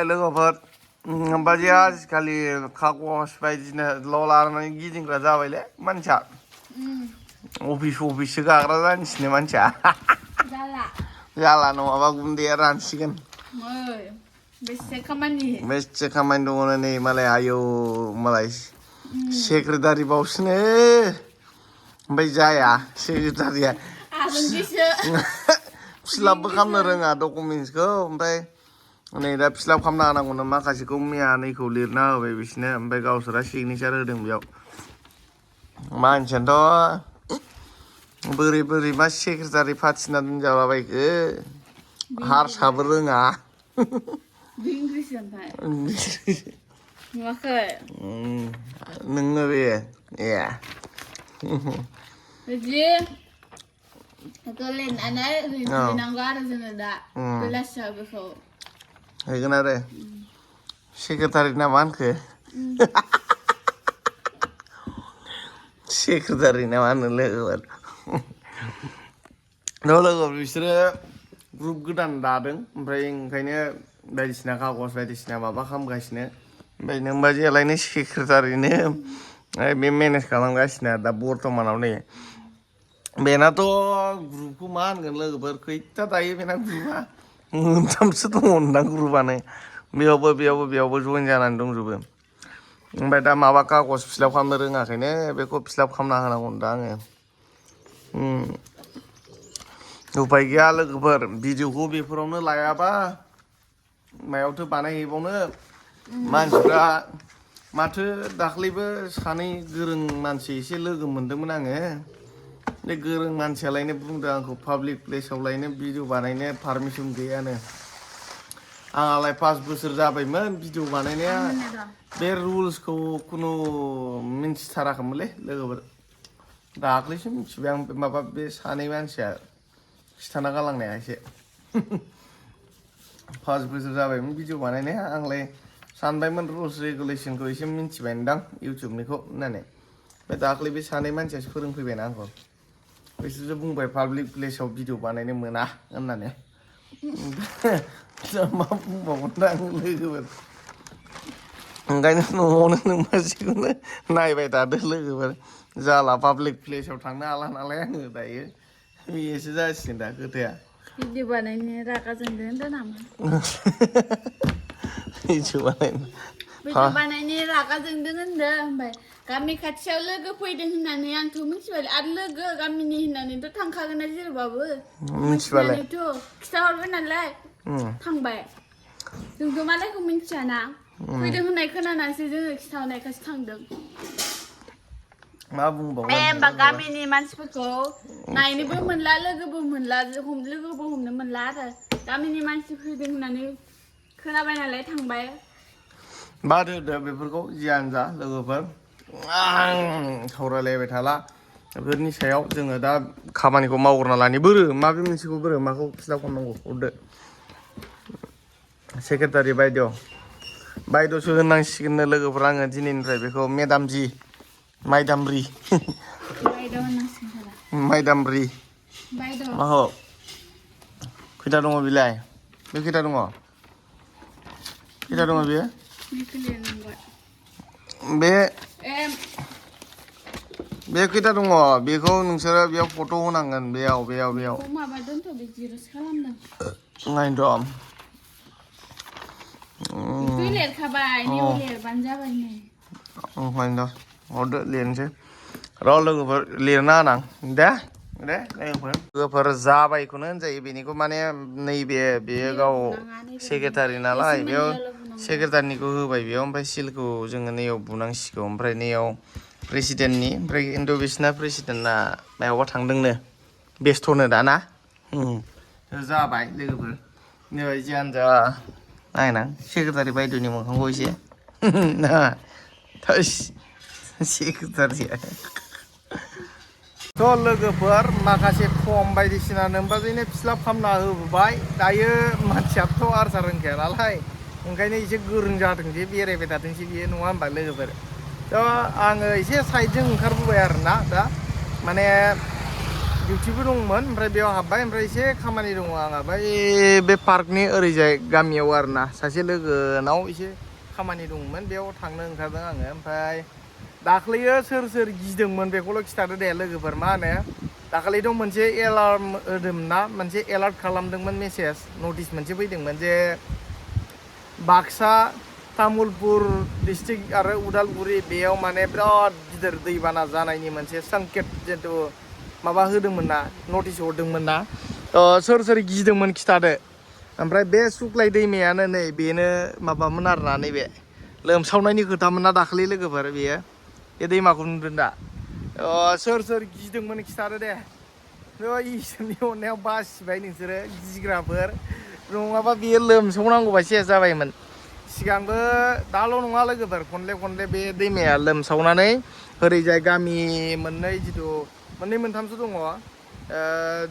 लोगोफोर बादिया आजिखालि खागज बायदिनो ल' लानानै गिदिंग्रा जाबायलै मानसिया अफिससो गाग्रा जानोसैनो मानसिया जाला नङाबा गुन्दैया रानसिगोन बेसे खामानि दङ नै मालाय आयौ मालाय सेक्रेटारि बावसोनो ओमफ्राय जाया सेक्रेटारिया फिलापबो खालामनो रोङा डकुमेन्टसखौ ओमफ्राय नै दा फिलाप खालामना होनांगौनो माखासेखौ मैया नैखौ लिरना होबाय बिसोरनो ओमफ्राय गावसोरा सिगनेसार होदों बेयाव मानसियानोथ' बोरै मा सेक्रेटारि फाथिना दोनजालाबायखो हारसाबो रोङा नोंनो बे ए लिरनानै हैनांगौ आरो जोङो दा बेलासियाव बेखौ हैगोन आरो सेक्रेटारि ना मा होनखो सेक्रेटारि ना मा होनो लोगोफोर बिसोरो ग्रुप गोदान दादों ओमफ्राय ओंखायनो बायदिसिना कागज बायदिसिना माबा खालामगासिनो ओमफ्राय नोंबादियालायनो सेक्रेटारिनो बे मेनेज खालामगासिनो दा बर्थमानाव नै बेनाथ' ग्रुपखौ मा होनगोन लोगोफोर खैथा दायो बेना ग्रुपआ मोनथामसो दङ होनदां ग्रुपआनो बेयावबो जइन जानानै दंजोबो ओमफ्राय दा माबा कागज फिलाप खालामनो रोङाखैनो बेखौ फिलाप खालामना होनांगौ दा आङो उपाय गैया लोगोफोर भिडिअखौ बेफोरावनो लायाबा मायावथो बानायहैबावनो मानसिफ्रा माथो दाख्लैबो सानै गोरों मानसि एसे लोगो मोनदोंमोन आङो बे गोरों मानसियालायनो बुंदों आंखौ पाब्लिक प्लेसावलायनो भिडिअ बानायनो पारमिसन गैयानो आंहालाय 5 बोसोर जाबायमोन भिडिअ बानायनाया बे रुल्सखौ खुनु मिन्थिथाराखैमोनलै लोगोफोर दाख्लैसो मिथिबाय आं माबा बे सानै मानसिया खिथाना गालांनाया एसे 5 बोसोर जाबायमोन भिडिअ बानायनाया आंलाय सानबायमोन रुल्स रेगुलेसनखौ एसे मिन्थिबायदां इउटुबनिखौ होननानै ओमफ्राय दाख्लै बे सानै मानसियासो फोरोंफैबायना आंखौ बिसोरसो बुंबाय पाब्लिक प्लेसाव भिडिअ बानायनो मोना होननानै मा बुंबावगोन दा आं लोगोफोर ओंखायनो न'आवनो नोंमाजिखौनो नायबाय थादो लोगोफोर जाला पाब्लिक प्लेसाव थांनो हाला नालाय आङो दायो बेसो जासिगोन दा खोथाया भिडिअ बानायनो रागा जोंदों होनदों नामा भिडिअ बानायनो रागा जोंदों होनदों ओमफ्राय गामि खाथियाव लोगो फैदों होननानै आंथ' मिथिबाय आरो लोगो गामिनि होननानैथ' थांखागोन जेरावबाबो मिथिनानैथ' खिथाहरबाय नालाय थांबाय जोंथ' मालायखौ मिथियाना फैदों होननाय खोनानासो जोङो खिथाहरनायखासो थांदों मा बुंबावगोन होमबा गामिनि मानसिफोरखौ नायनोबो मोनला लोगोबो हमनो मोनला आरो गामिनि मानसि फैदों होननानै खोनाबाय नालाय थांबाय बाद होदो बेफोरखौ जियानो जा लोगोफोर सावरायलायबाय थाला बेफोरनि सायाव जोङो दा खामानिखौ मावग्रोना लानि माबे मोनसेखौ माखौ फिलाप खालामनांगौ हरदो सेक्रेटारि बायद'सो होननांसिगोननो लोगोफोर आङो दिनैनिफ्राय बेखौ माइदामब्रि माखौ खैथा दङ बिलाय बे खैथा दङ बेयो बे खैथा दङ बेखौ नोंसोरो बेयाव फट' होनांगोन बेयाव माबा दोनथ' बे जिर'सो खालामदों नायनोथ' लिरखाबाय लिरबानो जाबाय नै हरदो लिरनोसै र' लोगोफोर लिरना होनां दे लोगोफोर जाबायखौनो होनजायो बेनिखौ माने नैबे बेयो गाव सेक्रेटारि नालाय बेयाव सेक्रेटारिनिखौ होबाय बेयाव ओमफ्राय सिलखौ जोङो नैयाव बुनांसिगौ ओमफ्राय नैयाव प्रेसिडेन्टनि ओमफ्राय खिन्थु बिसिना प्रेसिडेन्टआ मायावबा थांदोंनो बेस्थ'नो दाना जाबाय लोगोफोर नै जियानो जा नायनां सेक्रेटारि बायद'नि मोखांखौ एसे सेक्रेटारिया थ' लोगोफोर माखासे फर्म बायदिसिना नोंबाजैनो फिलाप खालामना होबोबाय दायो मानसियाथ' हारसा रोंखाया नालाय ओंखायनो एसे गोरों जाथोंसै बेरायबाय थाथोंसै बियो नङा होमबा लोगोफोर थ' आङो एसे साइडजों ओंखारबोबाय आरोना दा माने डिउटिबो दंमोन ओमफ्राय बेयाव हाबबाय ओमफ्राय एसे खामानि दङ आंहा बै बे पार्कनि ओरैजाय गामियाव आरोना सासे लोगोनाव एसे खामानि दंमोन बेयाव थांनो ओंखारदों आङो ओमफ्राय दाख्लैयो सोर सोर गिदोंमोन बेखौल' खिथादो दे लोगोफोर मा होनो दाखालिथ' मोनसे एलार्म होदोंमोन ना मोनसे एलार्ट खालामदोंमोन मेसेज नटिस मोनसे फैदोंमोन जे बाक्सा तामुलपुर डिस्ट्रिक्ट आरो उदालगुरि बेयाव माने बिराद गिदिर दैबाना जानायनि मोनसे संकेत जितु माबा होदोंमोन ना नटिस हरदोंमोन ना सोर सोर गिदोंमोन खिथादो ओमफ्राय बे सुक्लाय दैमायानो नै बेनो माबामोन आरोना नैबे लोमसावनायनि खोथामोन ना दाखालि लोगोफोर बेयो बे दैमाखौ नुदों दा सोर सोर गिदोंमोन खिथादो दे इसोरनि अननायाव बासिबाय नोंसोरो गिग्राफोर नङाबा बेयो लोमसावनांगौबा सेस जाबायमोन सिगांबो दाल' नङा लोगोफोर खनले खनले बे दैमाया लोमसावनानै ओरैजाय गामि मोननै जिथु मोननै मोनथामसो दङ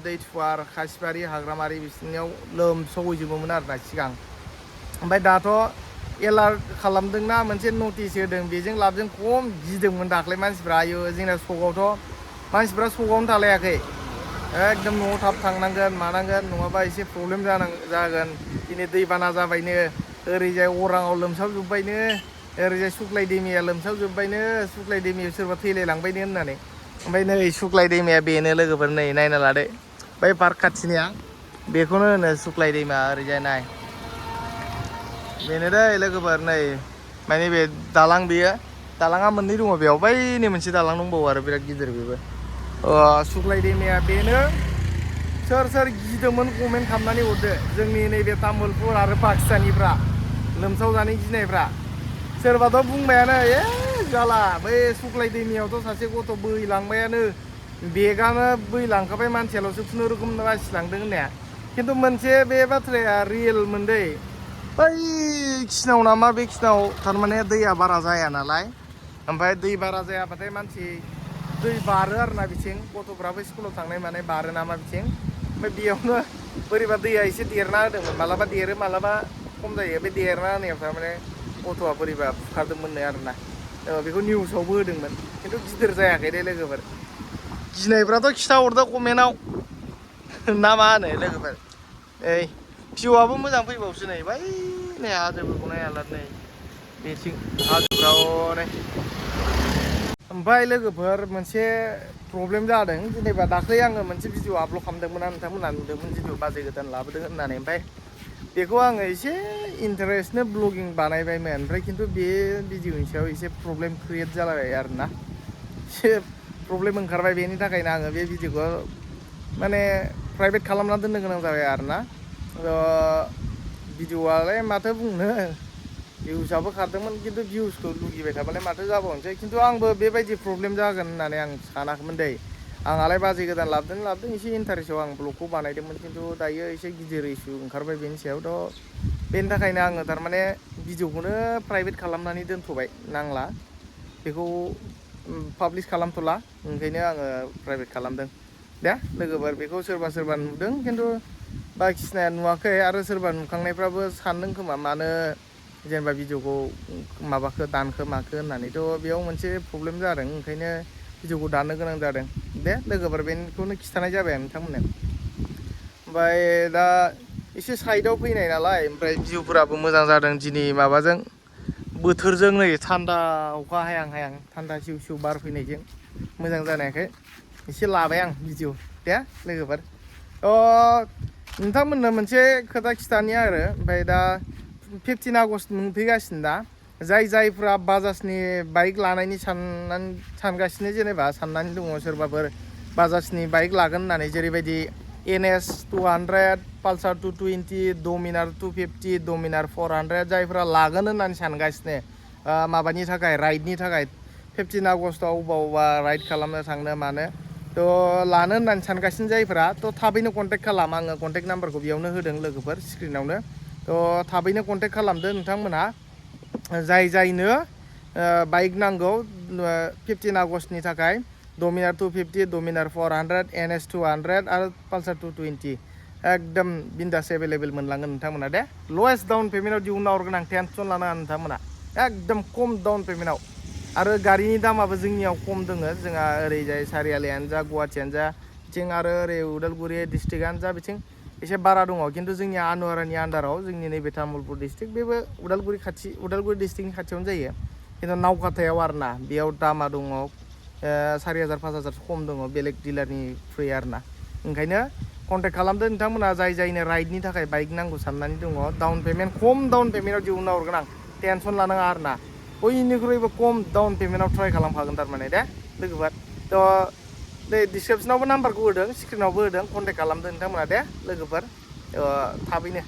दैथुवार खासिबारि हाग्रामारि बिसोरनियाव लोमसावहैजोबोमोन आरोना सिगां ओमफ्राय दाथ' एलार्ट खालामदोंना मोनसे नटिस होदों बेजों लाबजों खम गिदोंमोन दाख्लै मानसिफ्रा आयो जोंना सकआवथ' मानसिफ्रा सकआवनो थालायाखै एकदम न'आव थाब थांनांगोन मानांगोन नङाबा एसे प्रब्लेम जागोन दिनै दैबाना जाबायनो ओरैजाय अराङाव लोमसावजोब्बायनो ओरैजाय सुक्लाय दैमाया लोमसावजोब्बायनो सुक्लाय दैमायाव सोरबा थैलायलांबायनो होननानै ओमफ्राय नै सुक्लाय दैमाया बेनो लोगोफोर नै नायना लादो बै पार्क खाथिनिया बेखौनो होनो सुक्लाय दैमा ओरैजाय नाय बेनो दै लोगोफोर नै माने बे दालां बेयो दालाङा मोननै दङ बेयाव बैनि मोनसे दालां दंबावो आरो बिराद गिदिर बेबो सुक्लाय दैमाया बेनो सोर सोर गिदोंमोन कमेन्ट खालामनानै हरदो जोंनि नैबे तामुलपुर आरो बाक्सानिफ्रा लोमसावजानाय गिनायफ्रा सोरबाथ' बुंबायानो जाला बै सुक्लाय दैमायावथ' सासे गथ' बोहैलांबायानो बेगानो बोहैलांखाबाय मानसियाल'सो खुनुरुखुम बासिलांदों होननाया खिन्थु मोनसे बे बाथ्राया रियेलमोन दै बै खिनाव नामा बे खिनाव थारमाने दैया बारा जाया नालाय ओमफ्राय दै बारा जायाबाथाय मानसि दै बारो आरोना बिथिं गथ'फ्राबो स्कुलाव थांनाय मानाय बारो नामा बिथिं ओमफ्राय बेयावनो बोरैबा दैया एसे देरना होदोंमोन मालाबा देरो मालाबा खम जायो बे देरना होनायाव थारमाने गथ'आ बोरैबा बुखारदोंमोननो आरोना बेखौ निउसावबो होदोंमोन खिन्थु गिदिर जायाखै दे लोगोफोर गिनायफ्राथ' खिथाहरदो कमेन्टआव ना मा होनो लोगोफोर ओइ भिउआबो मोजां फैबावसो नै बै नै हाजोफोरखौ नायाला नै बेथिं हाजोफ्राव नै ओमफ्राय लोगोफोर मोनसे प्रब्लेम जादों जेनेबा दाख्लै आङो मोनसे भिडिअ आपल'ड खालामदोंमोन नोंथांमोना नुदोंमोन जिथु बाजै गोदान लाबोदों होननानै ओमफ्राय बेखौ आङो एसे इन्टारेस्टनो ब्लगिं बानायबायमोन ओमफ्राय खिन्थु बे भिडिअनि सायाव एसे प्रब्लेम क्रिएट जालायबाय आरोना एसे प्रब्लेम ओंखारबाय बेनि थाखायनो आङो बे भिडिअखौ माने प्राइभेट खालामना दोननो गोनां जाबाय आरोना भिडिअआलाय माथो बुंनो भिउसआबो खारदोंमोन खिन्थु भिउसखौ लुगिबाय थाबालाय माथो जाबावनोसै खिन्थु आंबो बेबायदि प्रब्लेम जागोन होननानै आं सानाखैमोन दै आंहालाय बाजै गोदान लाबोदों एसे इन्टारेस्टआव आं ब्लगखौ बानायदोंमोन खिन्थु दायो एसे गिदिर इस्यु ओंखारबाय बेनि सायावथ' बेनि थाखायनो आङो थारमाने भिडिअखौनो प्राइभेट खालामनानै दोनथ'बाय नांला बेखौ पाब्लिश खालामथ'ला ओंखायनो आङो प्राइभेट खालामदों दे लोगोफोर बेखौ सोरबा सोरबा नुदों खिन्थु बाखिसिना नुवाखै आरो सोरबा नुखांनायफ्राबो सानदों खोमा मानो जेनेबा भिडिअखौ माबाखो दानखो माखो होननानैथ' बेयाव मोनसे प्रब्लेम जादों ओंखायनो भिडिअखौ दाननो गोनां जादों दे लोगोफोर बेखौनो खिन्थानाय जाबाय आं नोंथांमोननो ओमफ्राय दा एसे साइडआव फैनाय नालाय ओमफ्राय भिउफोराबो मोजां जादों दिनै माबाजों बोथोरजों नै थान्दा अखा हायां हायां थान्दा सिउ सिउ बार फैनायजों मोजां जानायखाय एसे लाबाय आं भिडिअ दे लोगोफोर नोंथांमोननो मोनसे खोथा खिथानि आरो ओमफ्राय दा 15 आगस्ट मोनफैगासिनो दा जायफ्रा बाजाजनि बाइक लानायनि सानगासिनो जेनेबा साननानै दङ सोरबाफोर बाजाजनि बाइक लागोन होननानै जेरैबायदि NS 200 पालसार 220 डमिनार 250 डमिनार 400 जायफ्रा लागोन होननानै सानगासिनो माबानि थाखाय राइडनि थाखाय 15 आगस्टआव अबावबा राइड खालामनो थांनो मानो थ' लानो होननानै सानगासिनो जायफ्रा थ' थाबैनो कन्टेक्ट खालाम आङो कन्टेक्ट नाम्बारखौ बेयावनो होदों लोगोफोर स्क्रिनावनो थ' थाबैनो कन्टेक्ट खालामदो नोंथांमोनहा जायनो बाइक नांगौ 15 आगस्टनि थाखाय डमिनार 250 डमिनार 400 NS 200 आरो पालसार 220 एकदम बिन्दास एभेलेबेल मोनलांगोन नोंथांमोना दे लवेस्ट डाउन पेमेन्टआव दिहुनना हरगोन आं टेनसन लानाङा नोंथांमोना एकदम खम डाउन पेमेन्टआव आरो गारिनि दामाबो जोंनियाव खम दङ जोंहा ओरैजाय सारियालियानो जा गुवाहाटियानो जा बिथिं आरो ओरै उदालगुरि डिस्ट्रिक्टआनो जा बिथिं एसे बारा दङ खिन्थु जोंनि आनुवारानि आन्दाराव जोंनि नैबे तामुलपुर डिस्ट्रिक्ट बेबो उदालगुरि डिस्ट्रिक्टनि खाथियावनो जायो खिन्थु नावकाटायाव आरोना बेयाव दामा दङ 4,000 5,000 खम दङ बेलेग डिलारनिख्रुइ आरोना ओंखायनो कन्टेक्ट खालामदो नोंथांमोना जायनो राइडनि थाखाय बाइक नांगौ साननानै दङ डाउन पेमेन्ट खम डाउन पेमेन्टआव दिहुनना हरगोन आं टेनसन लानाङा आरोना बयनिख्रुइबो खम डाउन पेमेन्टआव ट्राइ खालामखागोन थारमाने दे लोगोफोर थ' बे डिसक्रिपसनावबो नाम्बारखौ होदों स्क्रिनावबो होदों कन्टेक्ट खालामदो नोंथांमोना दे लोगोफोर थाबैनो